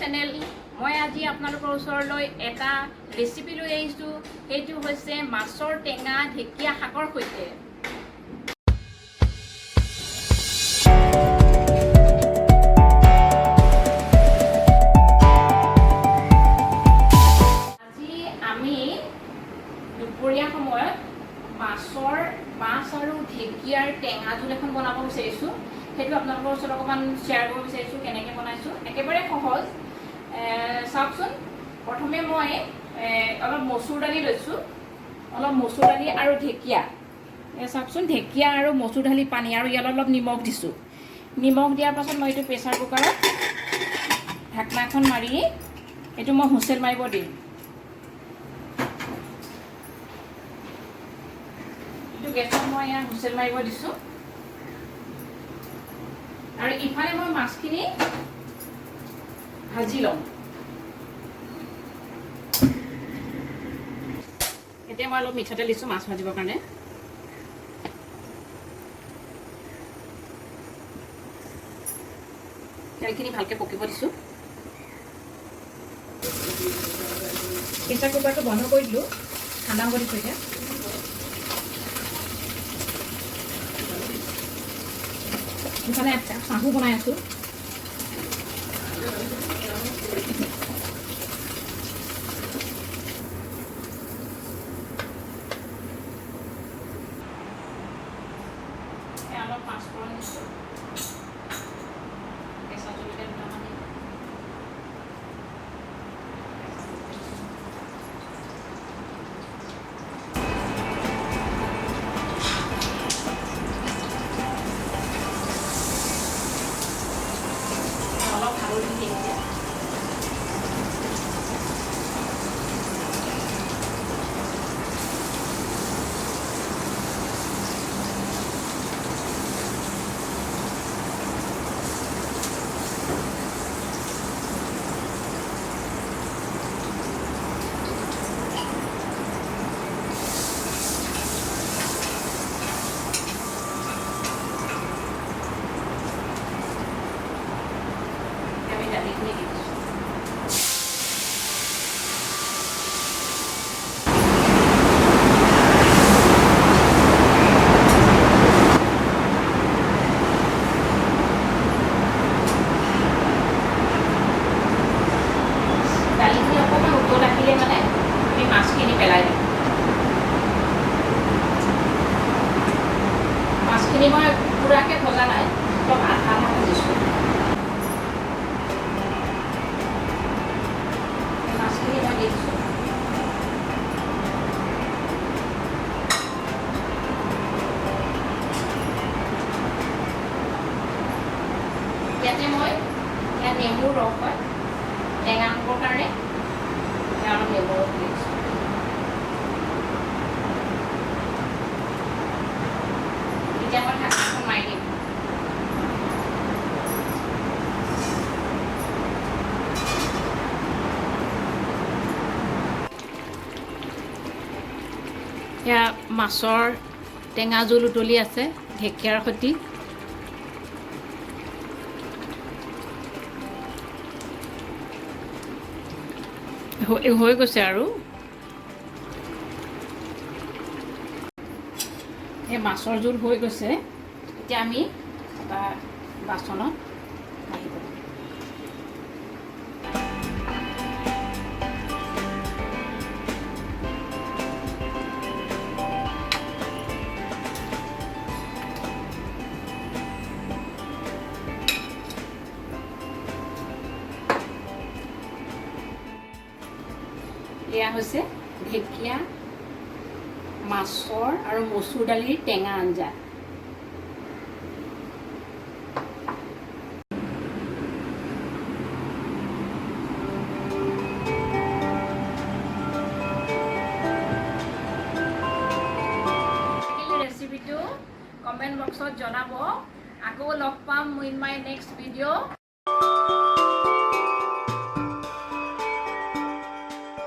Channel. মই আজি আপোনালোকৰ ওচৰলৈ এটা ৰেচিপি লৈ আহিছোঁ। সেইটো হৈছে মাছৰ টেঙা ঢেকীয়া শাকৰ সৈতে। আজি আমি দুপৰীয়া সময়ত মাছ আৰু ঢেকীয়াৰ টেঙা জোল এখন বনাব বিচাৰিছোঁ। সেইটো আপোনালোকৰ ওচৰত অকণমান শ্বেয়াৰ কৰিব বিচাৰিছোঁ, কেনেকৈ বনাইছোঁ। একেবাৰে সহজ। চাওকচোন, প্ৰথমে মই অলপ মচুৰ দালি লৈছোঁ, অলপ মচুৰ দালি আৰু ঢেকীয়া। চাওকচোন, ঢেকীয়া আৰু মচুৰ দালি পানী আৰু ইয়াত অলপ নিমখ দিছোঁ। নিমখ দিয়াৰ পাছত মই এইটো প্ৰেছাৰ কুকাৰত ঢাকনাখন মাৰি এইটো মই হুইচেল মাৰিব দিম। এইটো গেছত মই ইয়াত হুইচেল মাৰিব দিছোঁ আৰু ইফালে মই মাছখিনি ভাজি ল'ম। এতিয়া মই অলপ মিঠাতেল দিছোঁ মাছ ভাজিবৰ কাৰণে। তেলখিনি ভালকৈ পকিব দিছোঁ। প্ৰেছাৰ কুকাৰটো বন্ধ কৰি দিলোঁ, ঠাণ্ডা হ'ব দিছোঁ। এতিয়া ইফালে চাহো বনাই আছোঁ। অলপ পাঁচফোৰণ দিছোঁ, কেঁচা জলকীয়া দুটামান দিম। অলপ হালধি দিম এতিয়া। আমি দালিখিনি দি দিছোঁ। দালিখিনি অকণমান উতল আহিলে মানে আমি মাছখিনি পেলাই দিম। মাছখিনি মই পূৰাকৈ ভজা নাই, অলপ আধা আধা ভাজিছোঁ। মাছখিনি মই দি দিছোঁ। ইয়াতে মই ইয়াত নেমুৰ ৰস হয়, টেঙা হ'বৰ কাৰণে ইয়াত অলপ নেমুৰ ৰস দি দিছোঁ। এতিয়া মই ঢাকনাখন মাৰি দিম। এয়া মাছৰ টেঙা জোল উতলি আছে ঢেকীয়াৰ সৈতে। হৈ গৈছে আৰু এই মাছৰ জোল হৈ গৈছে। এতিয়া আমি এটা বাচনত বাঢ়িব। এয়া হৈছে ঢেকীয়া, মাছৰ আৰু মচুৰ দালিৰ টেঙা আঞ্জা। ৰেচিপিটো কমেণ্ট বক্সত জনাব। আকৌ লগ পাম in my next video.